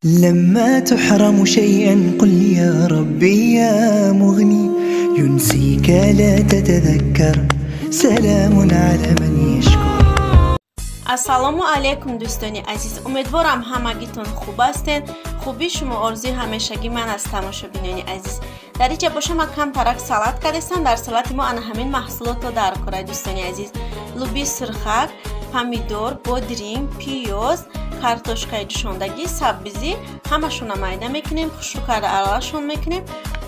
لما تحرم شيئا قل يا ربي يا مغني ينسيك لا تتذكر سلام على من يشكر. Ассалому алайкум, дӯстони азиз, умедворам ҳамагитон хуб ҳастен. Хуби шумо орзуи ҳамешагӣ ман аст, тамошобинони азиз. Дар инҷа боша ман камтарак салат кардастам. Дар салати мо ана ҳамин маҳсулотро дар кора, дӯстони азиз: луби сурхак, помидор, бодринг, пиёз, картошкаи ҷӯшондагӣ, сабзӣ. Ҳамашонро майда мекунем, хушрӯ карда аралашон мекунем,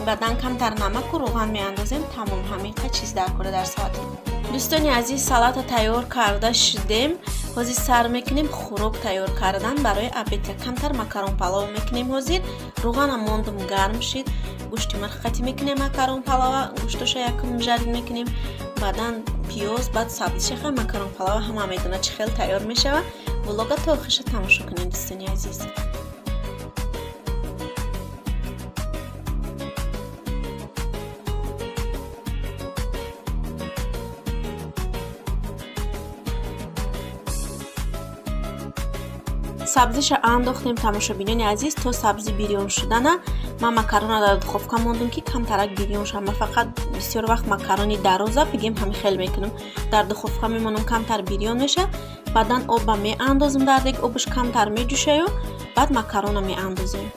баъдан камтар намаку рӯған меандозем. Тамом, ҳамин қа чиз дар кора дар салат. Дӯстони азиз, салата тайёр карда шудем. Ҳозир сар мекунем хӯрок тайёр кардан барои обед. Камтар макарон палов мекунем. Ҳозир рӯғанам мондум, гарм шид. Гӯшти мирғ қатӣ мекунем макарон палова. Гӯштоша якум жарид мекунем, баъдан пиёз, баъд сабзиша. Макарон палова ҳама медонад, чӣ хел тайёр мешавад. Влога то охириша тамошо кунем, дӯстони азиз. Сабзиша андохтем, тамошобинони азиз. То сабзи бирён шудана ман макарона дар духовка мондум, ки камтарак бирён шавад. Ман фақат бисёр вақт макарони дароза бигем ҳамин хел мекунам, дар духовка мемонам, камтар бирён мешавад. Баъдан оба меандозам дар дег, обаш камтар меҷӯшаю, баъд макарона меандозем.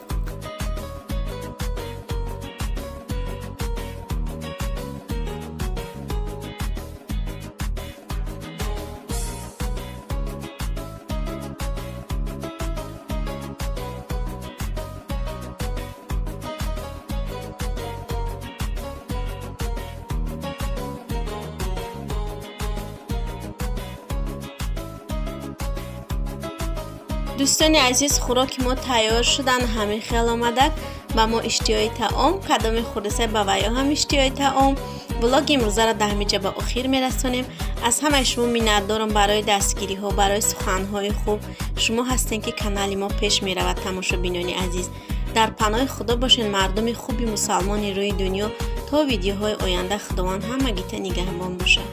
Дӯстони азиз, хӯроки мо тайёр шудан. Ҳамин хел омадак ба мо иштиҳои таом. Кадоме хӯрдаса, ба ваё ҳам иштиҳои таом. Влоги имрӯзаро дар ҳамин ҷа ба охир мерасонем. Аз ҳамаи шумо миннатдорам барои дастгириҳо, барои суханҳои хуб. Шумо ҳастем, ки канали мо пеш меравад. Тамошобинони азиз, дар паноҳи худо бошед, мардуми хуби мусалмони рӯи дунё. То видеоҳои оянда Худованд ҳамагита нигаҳбон бошад.